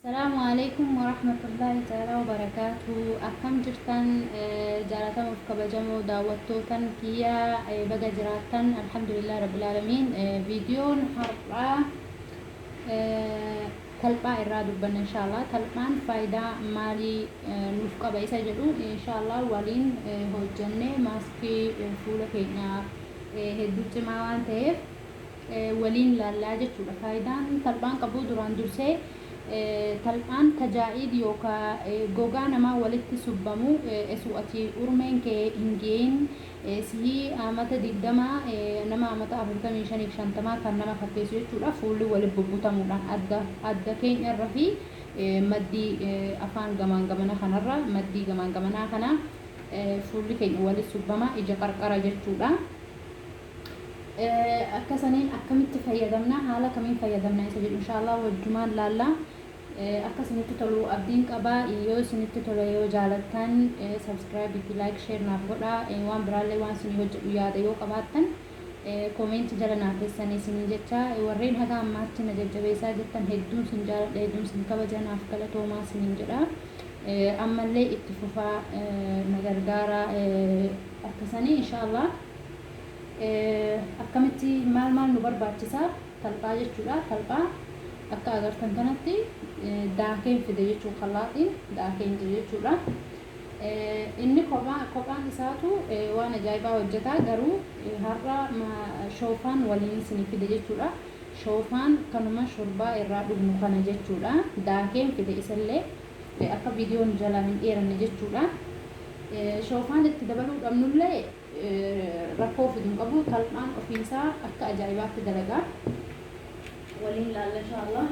Salaamu alaikum warahmatullahi ta'ala wabarakaatu. Akkam jirtan jaalatamuuf kabajamoo daawwattootan kiyya, baga jiraattan. Alhamdulillah rabbil aalamiin. Viidiyoon har'aa talphaa irraa dubbanna inshaallah. Talphaan faayidaa maalii nuuf qaba isa jedhu inshaallah waliin hojjannee, maaskii fuula keenya hedduu cimaa waan ta'eef waliin laallaa jechuudha. Faayidaan talphaan qabu, duraan dursee talphaan tajaa'iid yookaan gogaa namaa walitti subbamu esuu ati urmeen kee hin ge'in sihii amata 20, nama amata 45 fi 50 kan nama fakkeessu jechuudha. Fuulli walitti bubbutamuudhaan adda adda keenyarra fi maddii afaan gamaan gamana kanarra, maddii gamaan gamanaa kana fuulli keenya walitti subbama, ija qarqara jechuudha. Akkasaniin akkamitti fayyadamna, haala kamiin fayyadamna isa jedhu inshaallah wajjumaan laalla. Akka isinitti tolu abdiin qaba. Yoo isinitti tole, yoo jaalattan, subscribe fi like, share naaf godha. Waan biraallee waan isinii hojjedhu yaada yoo qabaattan comment jala naa keessanii isinii jecha. Warreen haga ammaatti na jajjabeessaa jirtan hedduun isin jaaladha, hedduun isin kabaja, naaf galatoomaa isiniin jedha. Ammallee itti fufaa na gargaara akkasanii inshaallah. Akkamitti, maal maal nu barbaachisa talphaa jechuudha. Talphaa akka agartan kanatti daakeen fide jechuun kalaaxiin daakeen jira jechuudha. Inni kophaa kophaan isaatu waan ajaa'ibaa hojjeta, garuu har'a shoofaan waliin isinii fide jechuudha. Shoofaan kanuma shorbaa irraa dhugnu kana jechuudha. Daakeen fide isallee akka viidiyoon jalaa hin dheeranne jechuudha. Shoofaan itti dabaluu dhabnullee rakkoo fidu hin qabu. Talphaan ofiisaa akka ajaa'ibaatti dalagaa. Waliin laalla inshaallah.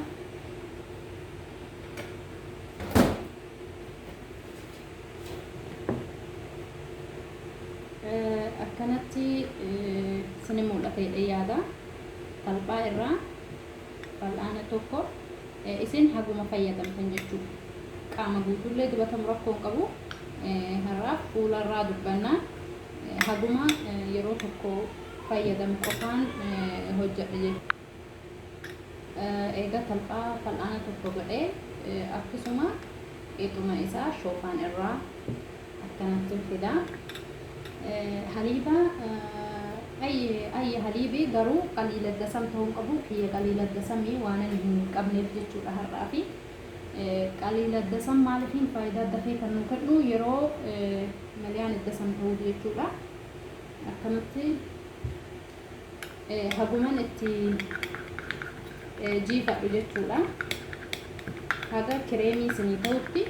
Akkanatti sini mul'ata jedhee yaada. Talphaa irraa fal'aana tokko isin haguma fayyadamtan jechuudha. Qaama guutuullee dibatamu rakkoo hin qabu. Har'aaf fuularraa dubbanna. Haguma yeroo tokko fayyadamu qofaan hojjedha jechuudha. Egaa talphaa fal'aana tokko godhee akkasuma qixuma isaa shoofaan irraa akkanatti fida. Haliiba ayyi haliibi garuu qaliila dasam ta'uu hin qabu. Kiyya qaliila dasamii waan hin qabneef jechuudha har'aa fi qaliila dasam maaliifin faayidaa dafee kan nu kennu yeroo maliyaan dasam ta'uuf jechuudha. Akkanatti haguman itti jiifadhu jechuudha. Haga kireemii isinii ta'utti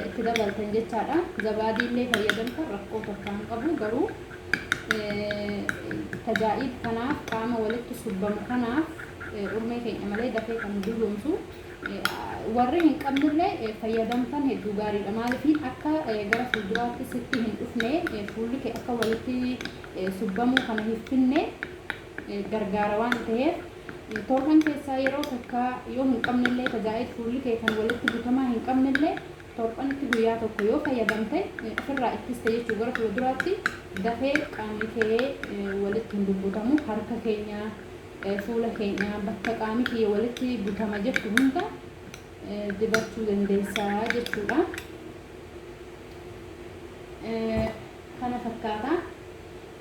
itti dabaltan jechaadha. Zabaadii illee fayyadamtan rakkoo tokko hin qabu, garuu tajaa'id kanaaf, qaama walitti subbamu kanaaf, urmee keenya malee dafee kan dulloomsu warri hin qabnellee fayyadamtan hedduu gaariidha. Maaliifin akka gara fuulduraatti sitti hin dhufne, fuulli kee akka walitti subbamuu kana hin finne gargaara waan ta'eef, torban keessaa yeroo takka yoo hin qabnellee, tajaajila fuulli kee kan walitti butamaa hin qabnellee, torbanitti guyyaa tokko yoo fayyadamte ofirraa ittiste jechuu. Gara fuulduraatti dafee qaamni kee walitti hin bubbutamu. Harka keenya, fuula keenya, bakka qaamni kiyya walitti butama jettu hunda dibachuu dandeessaa jechuudha. Kana fakkaata,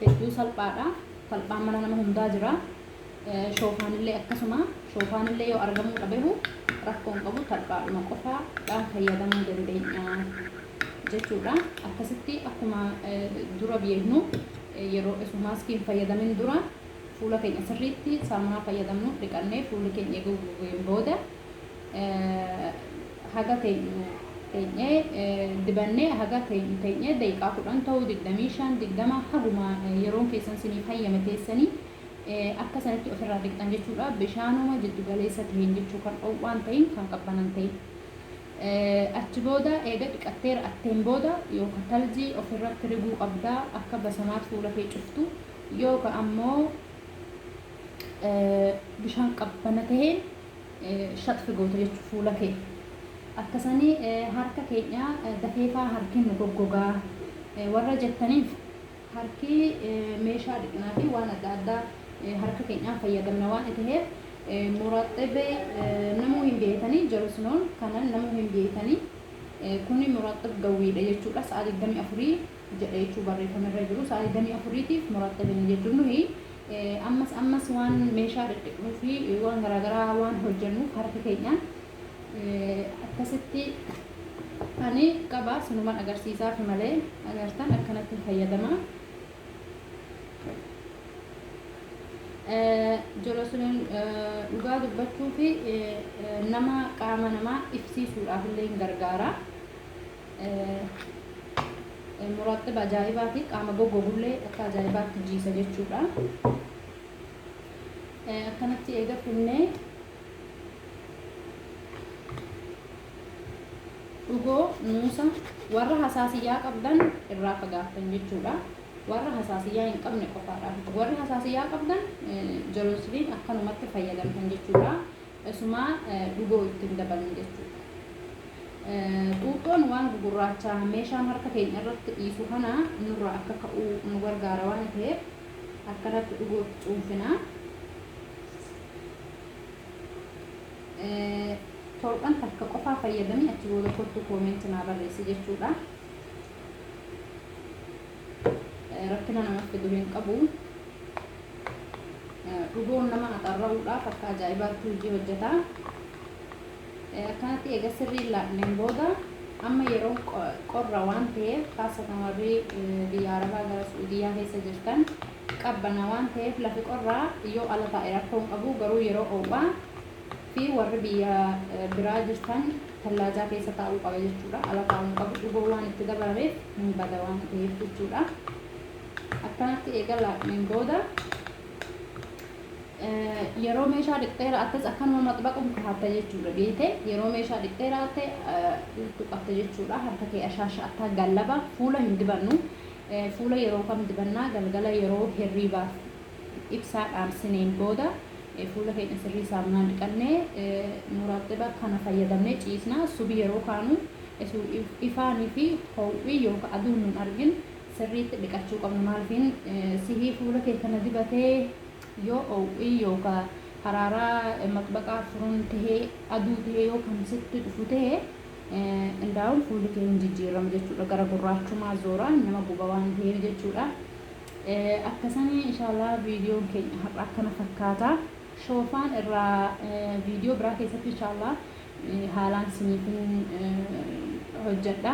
hedduu salphaadha. Salphaan mana nama hundaa jira. Shoofaanillee akkasuma, shoofaanillee yoo argamuu dhabehu rakkoo hin qabu, talphaadhuma qofaadhaan fayyadamuu dandeenya jechuudha. Akkasitti akkuma dura beeknu, yeroo isu maaskii hin fayyadamin dura fuula keenya sirriitti saamunaa fayyadamnu dhiqannee, fuulli keenya eeguu gogeen booda haga teenyu teenyee dibannee, haga teenyu teenyee daqiiqaa 10 ta'uu, 25, 20, haguma yeroon keessan siniif hayyame teessanii akka sanitti ofirraa dhiqxan jechuudha. Bishaanuma jiddu galeessa ta'een jechuu, kan dhoowwaan ta'in, kan qabbanan ta'in. Achi booda eega dhiqatteera atteen booda yookaan taljii ofirratti riguu qabdaa akka basamaat fuula kee cuftu, yookaan ammoo bishaan qabbana taheen shaxfi goota jechuudha fuula kee. Akkasanii harka keenya dafeefaa harki nu goggogaa warra jettaniif, harki meeshaa dhiqnaa fi waan adda addaa harka keenyaan fayyadamna waan ta'eef, Muraxxibee namuu hin beekanii Jerusalem kana namuu hin beekanii. Kuni muraxxib gawwiidha jechuudha. Sa'a 24 jedha jechuu barreeffama irra jiru. Sa'a 24tiif muraxxibin jechuun nuyi ammas ammas waan meeshaa dhidhiqnuu fi waan garaagaraa waan hojjennuuf harka keenyaan akkasitti ani qaba sinuman agarsiisaaf malee agartan akkanatti fayyadama. Jerusalem dhugaa dubbachuu fi nama qaama namaa ifsiisuudhaaf illee hin gargaara. Muraxxiba ajaa'ibaa fi qaama goggogullee akka ajaa'ibaatti jiisa jechuudha. Akkanatti eega finnee dhugoo nuusa warra hasaasiyyaa qabdan irraa fagaattan jechuudha. Warra hasaasiyyaa hin qabne qofaadhaaf. Warri hasaasiyyaa qabdan Jerusalem akkanumatti fayyadamtan jechuudha. Isumaa dhugoo ittiin dabalnu jechuudha. Xuuxxoon waan gugurraacha meeshaan harka keenya irratti dhiisu kana nurraa akka ka'u nu gargaara waan ta'eef akkanatti dhugootti cuunfina. Torban takka qofaa fayyadamii achi booda kottu comment naa barreessi jechuudha. Rakkina nama fidu hin qabu. Dhugoon nama axarra'uudhaaf akka ajaa'ibaatti hojii hojjeta. Akkanatti eega sirrii laaqneen booda amma yeroo qorra waan ta'eef kaasatan warri biyya Arabaa gara Su'uudiyyaa keessa jirtan qabbana waan ta'eef lafi qorraa yoo ala taa'e rakkoo hin qabu, garuu yeroo oowwaa fi warri biyya biraa jirtan tallaajaa keessa taa'uu qaba jechuudha. Ala taa'uu hin qabu, dhugoo waan itti dabalameef hin bada waan ta'eef jechuudha. Akkanatti eega laaqneen booda yeroo meeshaa dhiqxee ra'attes akkanuma maxbaquun kaa'atta jechuudha, beekte, yeroo meeshaa dhiqxee ra'atte tuqatta jechuudha. Harka kee ashaasha attaa gallaba. Fuula hin dibannu. Fuula yeroo kam dibannaa? Galgala yeroo hirriibaaf ibsaa dhaamsineen booda fuula keenya sirrii saamunaan dhiqannee muraxxiba kana fayyadamnee ciisna. Subi yeroo kaanu ifaanii fi ho'i yookaan aduun nun argin sirriitti dhiqachuu qabna. Maaliifin sihii fuula kee kana dibatee yoo ho'i yookaan haraaraa maxbaqaa furuun tahee aduu tahee yoo kan sitti dhufu tahee indaa'uun fuulli kee hin jijjiiramu jechuudha. Gara gurraachumaa zoora nama guba waan ta'eef jechuudha. Akkasanii inshaallah viidiyoon keenya har'a akkana fakkaata. Shoofaan irraa viidiyoo biraa keessatti inshaallah haalaan siniifin hojjedha.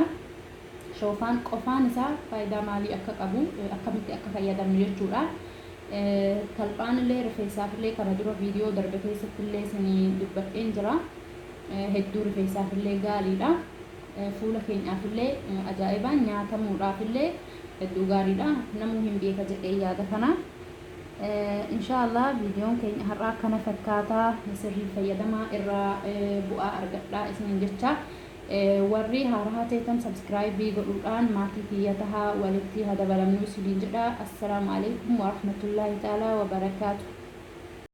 Shoofaan qofaan isaa faayidaa maalii akka qabu, akkamitti akka fayyadamnu jechuudha. Talphaan illee rifeensaaf illee kana dura viidiyoo darbe keessatti illee isinii dubbadheen jira. Hedduu rifeensaaf illee gaariidha. Fuula keenyaaf illee ajaa'ibaan nyaatamuudhaaf illee hedduu gaariidha. Namuu hin beeka jedhee yaada kana. Inshaallah viidiyoon keenya har'aa kana fakkaata. Sirrii fayyadamaa, irraa bu'aa argadhaa isiniin jecha. Warri haaraa teetan subscribe godhuudhaan maatii kiyya tahaa, walitti hadabalamnu isiniin jedha. Assalaamu alaikum warahmatullaahi ta'ala wabarakaatu.